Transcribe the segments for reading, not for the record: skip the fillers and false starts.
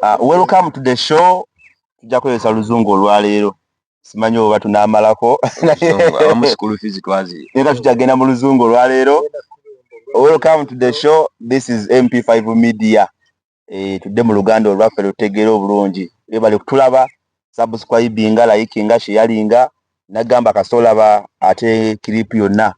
Welcome to the show. Tujja kukozesa luzungu olwaleero, simanyi oba tunaamalako. Abamu school fees twazi. Naye tujja genda mu luzungu olwaleero. Welcome to the show. This is MP5 Media. Tudde mu Luganda olwaffe lutegeera obulungi. Webale kutulaba, subscribinga, likinga, sharinga. Nagamba kasolaba ate clip yonna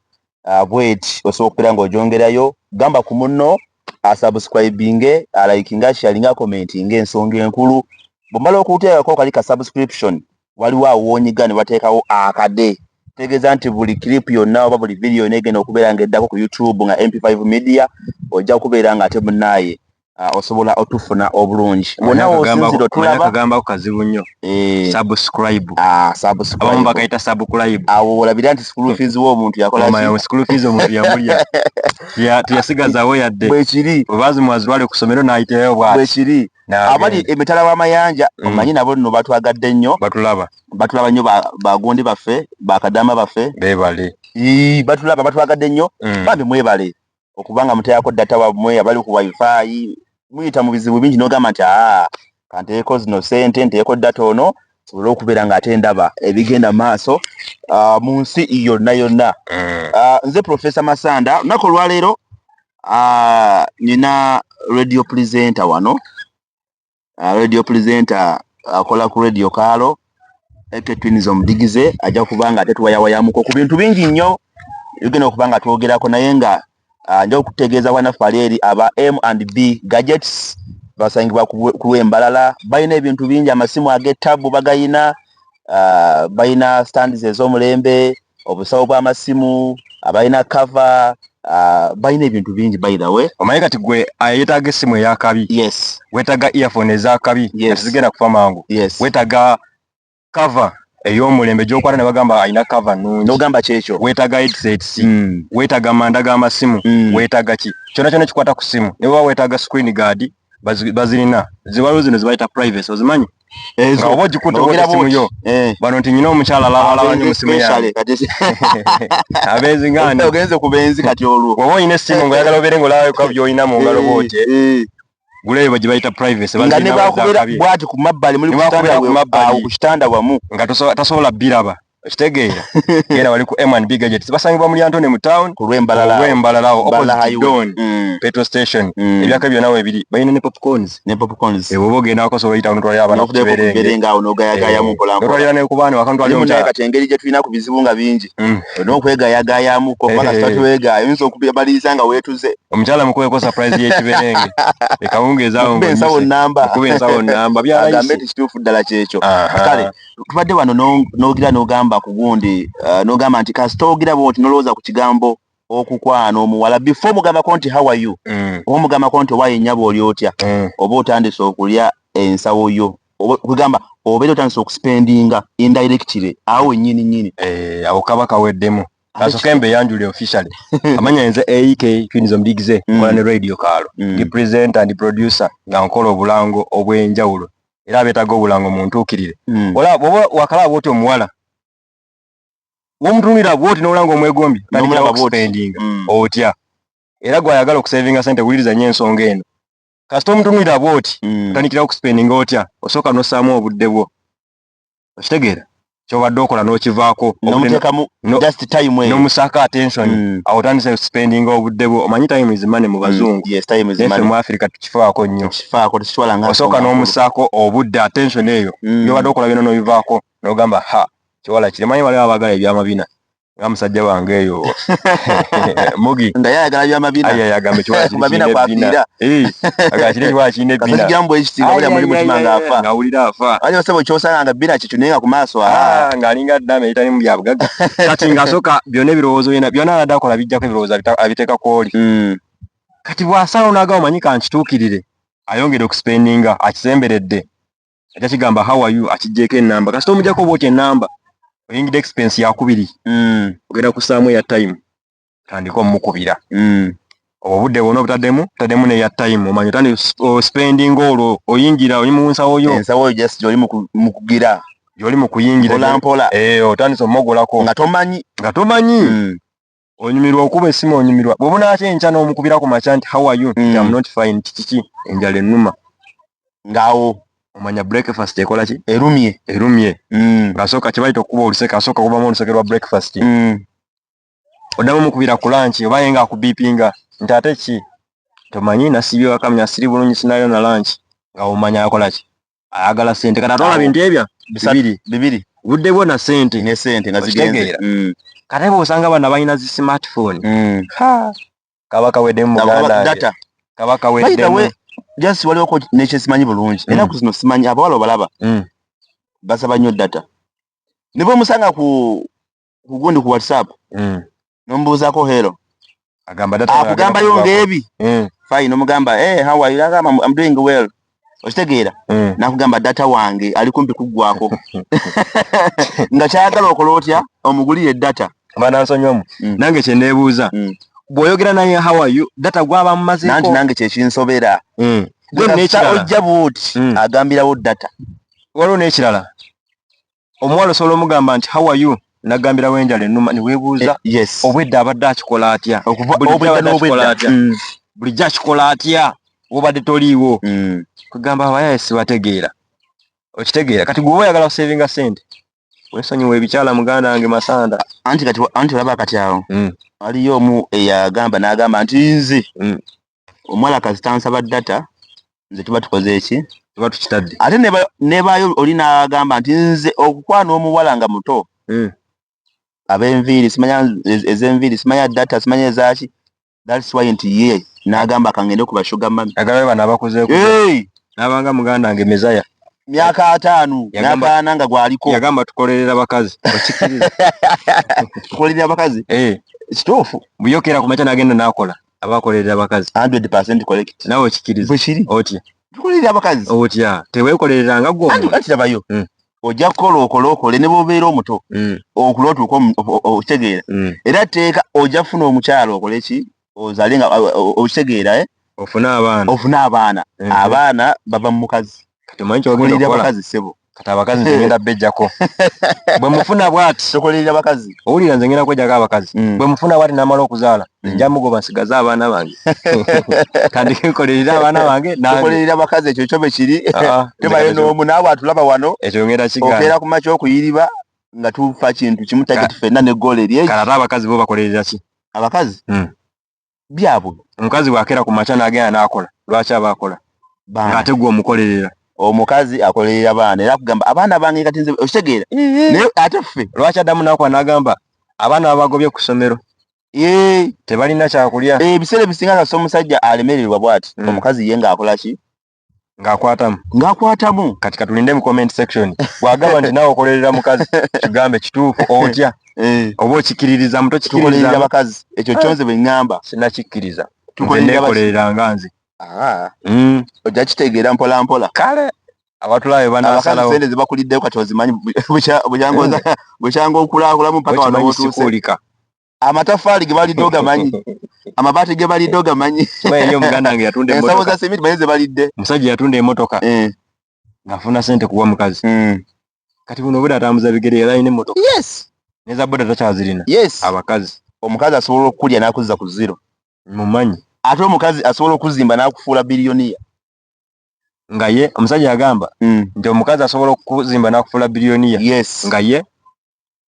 bweti osobola okubeera ng'ogyongerayo. Gamba ku munno asubscribinge, alikinga, sharinga, commentinga. Ensonga enkulu, bw'omala okuteekako kali ka subscription, waliwo awoonyiga ne bateekawo akade, tegeeza nti buli clip yonna oba buli video yonna egenda okubeera ng'eddako ku YouTube nga MP5 Media, ojja kubeera nga ate munnaaye osobola otufuna obulungi wonna w'osinzira otulaba. Akagambako kazibu nnyo. Subscribe. Subscribe. Abamu bakayita subscribe. Awo olabira nti school fees w'omuntu yakola ki? Omanya school fees omuntu yamulya. Teyasigazawo yadde. Bwekiri. Bwe bazimuwa ku ssomero n'ayitayo bw'ati. Bwekiri. Abali emitala w'amayanja, omanyi nabo nno batwagadde nnyo. Batulaba. Batulaba nnyo, bagundi baffe, bakadama baffe. Beebale. Batulaba, batwagadde nnyo. Bambi mwebale okubanga muteekako data wammwe. Abali ku wifi muyita mu bizibu bingi, n'ogamba nti aa, kanteeko zino sente, nteeko data ono sobole okubeera ng'ate ndaba ebigenda maaso mu nsi yonna yonna. Nze Profesa Masanda. Olunaku olwaleero nina radio presenter wano, radio presenter akola ku Radio Kaalo, AK Twins omudigize. Ajja kuba nga ate tuwayawayamuko ku bintu bingi nnyo ebigenda okuba nga twogerako, naye nga nja okutegeeza bannaffe ali eri aba M and B Gadgets, basangibwa ku lw'Embalala. Balina ebintu bingi, amasimu ag'ettabu bagayina, balina stands ez'omulembe, obusawo bw'amasimu, abalina cover, balina ebintu bingi by the way. Omanyi kati gwe ayetaaga essimu eyakabi, weetaaga earphone ezakabi, tezigenda kufa mangu, weetaaga cover ey'omulembe gy'okwata ne bagamba alina cover nnungi. N'ogamba kyekyo. Weetaaga headsets, weetaaga manda g'amasimu, weetaaga ki kyonna kyonna kikwata ku ssimu, ne bw'oba weetaaga screen guard bazirina. Ziwaliwo zino zibayita privacy, ozimanyi? Ezo. Nga oba ogikutte Ogira essimu bw'oti. yo, bano nti nyina omukyala alaba nnyo mu ssimu yange. Especially, kati abenzi ngani? Ogenze ku benzi kati olwo. Bw'oba olina essimu ng'oyagala obeere ng'olabako by'olina mu ngalo bw'oti, gula eyo gye bayita privacy. Nga ne bazirina bakubira ezakabi. Bwati ku mabbali muli Ne ku bakubira kitanda ku mabbali. Awo ku kitanda wamu. Nga tasobola biraba, okitegeera? Genda wali ku M&B Gadgets, basangibwa mu Lyantone mu town. Ku lw'Embalala. Olw'Embalala awo, Mbalala opposite Highway. Dawn petrol station. Ebyaka byonna weebiri, balina ne popcorns. Ne popcorns. Bw'oba ogenda wako osobola oyitawo n'otwalira abaana ku N'okuddayo ku kiberenge. kiberenge awo n'ogayagayamu mpola mpola. N'otwalira ne ku baana waka, n'otwalira Mulimu naye omukyala. Kati engeri gye tulina ku bizibu nga bingi, olina okwegayagayamuko kubanga sitatuweegaya, oyinza okubaliriza nga weetuze. Omukyala mukubeko surprise y'ekiberenge ekawungeezi awo. Okuba ensawo ng'onyuse. nnamba. Okuba ensawo nnamba bya Agambe layisi. nti kituufu ddala kyekyo. Kale tubadde wano n'ogira n'ogamba ku gundi, n'ogamba nti kasita ogira bwoti n'olowooza ku kigambo okukwana omuwala, before omugambako nti "How are you?" Oba omugambako nti "Owaaye nnyabo, oli otya?" Oba otandise okulya ensawo yo. Kugamba obeera otandise okuspendinga indirectly awo wennyini nnyini. Awo kaba kaweddemu. Kasooke mbeyanjule officially. Amanya nze AK Twins Omudigize, nkola ne Radio Kaalo. Ndi presenter and producer nga nkola obulango obw'enjawulo, era abeetaaga obulango muntuukirire. Olaba bw'oba wakalaba bw'oti omuwala w'omutunulira bw'oti n'olanga omwegombye, otandikirawo N'omulaba bw'oti. okuspendinga otya. Era gw'ayagala okusavinga sente, wuliriza nnyo ensonga eno. Kasita omutunulira bw'oti, otandikirawo okuspendinga otya? Osooka n'ossaamu obudde bwo, okitegeera? Kyobadde okola n'okivaako. N'omuteekamu just time eyo. N'omusaako attention. Awo otandise spendinga obudde bwo. Omanyi time is money mu bazungu. Yes, time is Naye ffe money. mu Africa tukifaako nnyo. Tukifaako, tukitwala nga Osooka nsonga nkulu. n'omusaako obudde, attention eyo, byobadde okola byonna n'obivaako, n'ogamba ha, kiwala kiri. Manyi waliwo abaagala ebyamabina nga musajja wange eyo Mugi. Nga yayagala byamabina. Aye, agamba ekiwala kiri Ku mabina kirina kwafiira. ebbina. Agamba kiri ekiwala kirina ebbina. Kasita kigambo ekiti nga buli muli mutima ng'afa. Ng'awulira afa. Wali osebo ky'osanga nga bbina kikyo, naye nga ku maaso, ah. Ah, ng'alinga ddaama eritalimu bya bugagga. Kati ng'asooka byonna ebirowoozo byonna byonna abadde akola bijjako ebirowoozo abiteeka kw'oli. Kati bw'asalawo n'agamba omanyi kankituukirire, ayongere okuspendinga, akisemberedde, ajja kigamba "How are you?" Akiggyeko ennamba. Kasita omuggyako bw'oti ennamba, oyingidde expense yakubiri. Ogenda kussaamu eya time, tandika omukubira. Obudde bwonna obutaddemu, otaddemu n'eya time, omanyi otandi ospendinga olwo oyingira oli mu nsawo yo. Ensawo yo just gy'oli mu kugira. Gy'oli mu kuyingira. Mpola mpola. Otandise omugolako. Nga tomanyi. Nga tomanyi. Onyumirwa okuba essimu, onyumirwa bw'oba onaakya enkya n'omukubira ku makya nti "How are you?" Nti "I'm not fine." Kiki? Enjala ennuma. Ng'awo Omanya breakfast ekola ki? Erumye. Erumye. Ng'asooka kye bayita okukuba oluseke, asooka kubamu oluseke lwa breakfast. Oddamu mukubira ku lunch, oba ye ng'akubiipinga nti ate ki, tomanyi nasiibye waka, mnya siri bulungi, sinalya na lunch. Nga omanya akola ki? Ayagala ssente. Kati atwala Awo. bintu ebyo Bisatu. bibiri. Bibiri. Budde bwo na ssente. Ne sente nga zigenze. Okitegeera? Kati ate bw'osanga bano abalina zi smartphone, Ha. kaba kaweddemu, muganda wange. Data. Kaba By the way, kaweddemu. just waliwo nekyesimanyi bulungi. Ennaku zino simanyi abawala obalaba basaba nnyo data. Ne bw'omusanga ku gundi ku WhatsApp n'omubuuzaako hello, Agamba data. Akugambayo ng'ebi. Fine, omugamba, "Hey, how are you?" Agamba, "I'm doing well." Okitegeera? Nakugamba data wange ali kumpi kuggwako, nga kyayagala okola otya? Omugulire data. Banansonyiwamu. Nange kye neebuuza, bw'oyogera naye, "How are you?" data gwaba Nanti mumazeeko. Nange kyekinsobera. Then Kasita n'ekirala, ojja bwoti, agambirawo data. Waliwo n'ekirala, omuwala osobola omugamba nti, "How are you?" Nagambirawo enjala ennuma, ne weebuuza, obwedda abadde akikola atya? Bulijjo Obwedda abadde akikola n'obwedda. atya? Bulijjo akikola atya wobadde toliiwo? Kugamba abayaye sibategeera. Okitegeera? Kati gwe oba oyagala kusevinga sente, wesonyiwa ebikyala, muganda wange Masanda. Anti kati, anti olaba kati awo waliyo omu eyagamba, n'agamba nti nze omuwala kasita nsaba data, nze tuba tukoze eki? Tuba tukitadde. Ate nebaayo oli n'agamba nti nze okukwana omuwala nga muto, ab'enviiri simanya, ez'enviiri simanya, data simanya, ezaki, that's why nti ye n'agamba kangende ku ba sugar mummy. Agalabe bano abakuzeekuze. Hey! N'abanga muganda wange Mezaya. Myaka 50, myaka 40 nga gwaliko. Yagamba tukolerera bakazi, okikkiriza? Tukolerera abakazi. Eh. Kituufu. Buyokera ku makya n'agenda n'akola, aba akolerera bakazi. 100% correct. Naawe okikkiriza? Bwe kiri. Otya? Tukolerera abakazi. Otya? Teweekolereranga ggwe Anti omuntu? anti labayo, ojja kukola, okole, okole, ne bw'obeera omuto, okule otuuke okitegeera. Era tteeka ojja kufuna omukyala, okole ki, ozaale nga okitegeera, eh? Ofune abaana. Ofune abaana. Abaana bava mu mukazi. Kati omanyi kyogenda Tukolerera okukola? abakazi, ssebo. Kati abakazi nze ngenda bejjako. Bwe mufuna bw'ati, Tukolerera abakazi. Owulira, nze ngenda kwejjako abakazi. Bwe mufuna bw'ati n'amala okuzaala, nja mugoba nsigaze abaana bange, tandike nkolerere abaana bange nange. Tukolerera abakazi, ekyo kyo bwe kiri. Ah, ah, nze Tebayo kati n'omu naawe atulaba wano. Ekyo ngenda kigaana. Okeera ku makya okuyiriba nga tufa kintu kimu, target ffenna ne goal eri. Kale ate abakazi bo bakolerera ki? Abakazi byabwe. Omukazi bw'akeera ku makya n'agenda n'akola, lwaki aba akola? Baana. Ng'ate gwe omukolerera. Omukazi akolerera baana, era akugamba abaana bange kati nze, okitegeera? Naye ate ffe Lwaki addamu n'akola n'agamba abaana babagobye ku ssomero, tebalina kyakulya? Ebiseera ebisinga kasita omusajja alemererwa bw'ati, omukazi ye ng'akola ki? Ng'akwatamu. Ng'akwatamu. Kati katulinde mu comment section, bw'agamba nti naawe okolerera mukazi, kigambe kituufu otya, oba okikkiririzamu? Tukolerera Tokikkiririzamu? abakazi, ekyo kyonze bwe ŋŋamba. Sinakikkiriza nze. Tukolerera abakazi. Neekolerera nga nze. Ah, ojja kitegeera mpola mpola. Kale abatulabe Abakazi banasalawo. sente zebakuliddeyo kati ozimanyi, bukyanga okulaakulamu mpaka wano Wekimanyi wotuuse. Sikuulika. Amataffaali ge balidde ogamanyi, amabaati ge balidde ogamanyi. Kimanyi eri omuganda wange yatunda Ensawo emmotoka. za simiti manyi ze balidde. Omusajja yatunda emmotoka ng'afuna sente kuwa mukazi. Kati buno obudde atambuza bigere, yali alina emmotoka. Neza boda takyazirina. Abakazi. Omukazi asobola okukulya n'akuzza ku zero. Mumanyi. Ate omukazi asobola okuzimba n'akufuula biliyoniya. Nga ye omusajja yagamba nti omukazi asobola okuzimba n'akufuula biliyoniya. Nga ye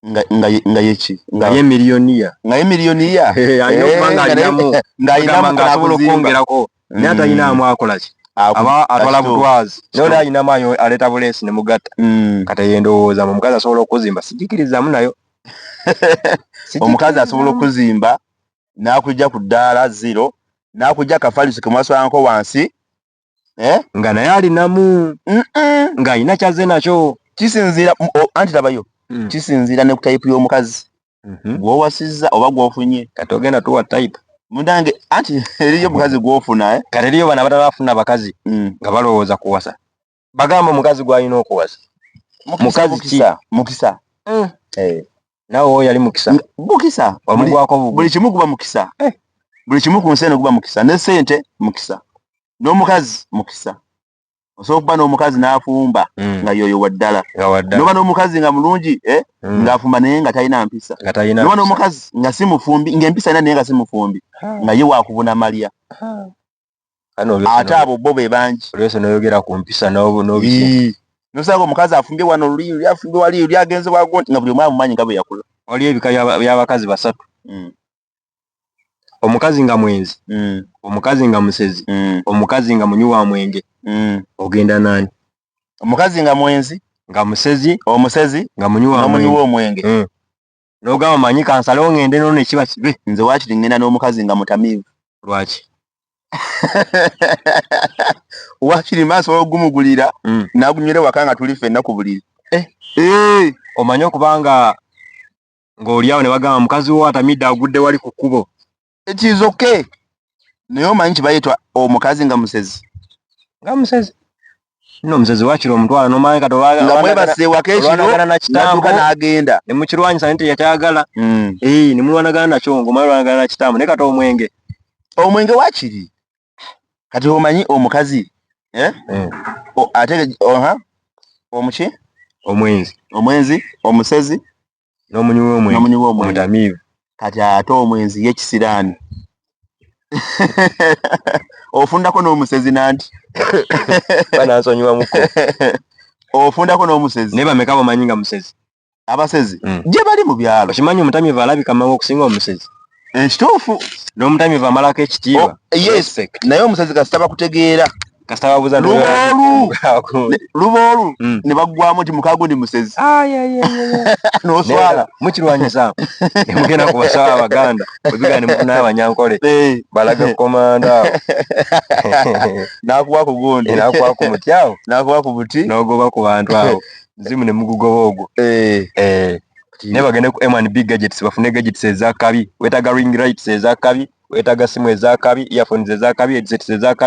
Nga ye ki? Nga ye miliyoniya. Nga ye miliyoniya. Alina okuba nga alinamu. Ng'alinamu. Agamba ng'asobola okwongerako, naye atalinamu akola ki? Aba atwala butwazi. Naye oli alinamu ayo aleeta buleesi ne mugatta. Kati ye ndowooza mu omukazi asobola okuzimba, sigikirizaamu nayo. Omukazi asobola okuzimba n'akujja ku ddaala zero, n'akujja akafaliso ke mwaswanako wansi, eh? Nga naye alinamu, ng'alina kyazze nakyo. Kisinziira anti labayo, kisinziira ne ku type y'omukazi gw'owasizza oba gw'ofunye. Kati ogenda tuwa type. Munange, anti eriyo omukazi gw'ofuna, eh? Kati eriyo bano abatanafuna bakazi nga balowooza kuwasa, bagamba omukazi gw'alina okuwasa. Mukisa. Mukazi ki? Mukisa, mukisa. Eh. Naawe oyo yali mukisa. Mukisa. Wamugwako bugwi. Buli kimu guba mukisa. Buli kimu ku nsi eno guba mukisa, ne sente mukisa, n'omukazi mukisa. Osobola okuba n'omukazi n'afumba nga yoyo waddala. Nga waddala. Noba n'omukazi nga mulungi, eh? Ng'afumba naye nga talina mpisa. Nga talina Noba mpisa. n'omukazi nga si mufumbi, ng'empisa alina naye nga si mufumbi, nga ye wakubuna malya. Ate abo bo be bangi. Olwese noyogera ku mpisa n'obiki. Nosanga omukazi afumbye wano luli, luli afumbye wali, luli agenze wago, nga buli omu amumanyi nga bwe yakula. Waliyo ebika by'abakazi basatu. Omukazi nga mwenzi, omukazi nga musezi, omukazi nga munywi wa mwenge. Ogenda nani? Omukazi nga mwenzi, nga musezi, omusezi, nga munywi wa n'omunywi mwenge. W'omwenge. N'ogamba manyi kansalewo ngende nono ekiba kibe. Nze waakiri ngenda n'omukazi nga mutamiivu. Lwaki? Waakiri maaso ogumugulira n'agunywera waka nga tuli ffenna ku buliri. Eh. Eh. Omanyi okubanga ng'oli awo ne bagamba mukazi wo atamidde agudde wali ku kkubo. It is okay. Naye omanyi kibayitwa omukazi nga musezi. Nga musezi. Nno omusezi waakiri omutwala n'omanyi kati Nga mwebase waka ekiro, olwanagana na kitambo, n'adduka n'agenda. Ne mukirwanyisa naye teyakyagala. Ne mulwanagana nakyo ng'omanyi olwanagana na kitambo, naye kati omwenge. Omwenge waakiri. Kati omanyi omukazi, eh? Ate, oha? Omuki? Omwenzi. Omwenzi, omusezi. N'omunywi w'omwenge. N'omunywi w'omwenge. Omutamiivu. Kati ate omwenzi ye kisiraani. Ofundako n'omusezi nanti. Banansonyiwa muko. Ofundako n'omusezi. Naye bameka bomanyi nga musezi? Abasezi? Gye bali mu byalo. Okimanyi omutamiivu alabika mangu okusinga omusezi? Ekituufu. N'omutamiivu amalako ekitiibwa. Oh, yes. Respect. Naye omusezi kasita bakutegeera. Kasita babuuza nti Luba olu. Luba olu. Ne baggwamu nti mukago ndi musezi. Ai, ai, ai, ai, ai. N'oswala. Naye mukirwanyisa. Ne mugenda ku basawo Abaganda. Bwe bigenda ne mufunayo Abanyankole. Balaga komanda awo. N'akuwa ku gundi. N'akuwa ku muti awo. N'akuwa ku muti. N'ogoba ku bantu awo. Nzimu ne mugugoba ogwo. Naye bagende ku M&B gadgets bafune gadgets ez'akabi. Weetaaga ring lights ez'akabi, weetaaga simu ez'akabi, earphones ez'akabi, headsets ez'akabi.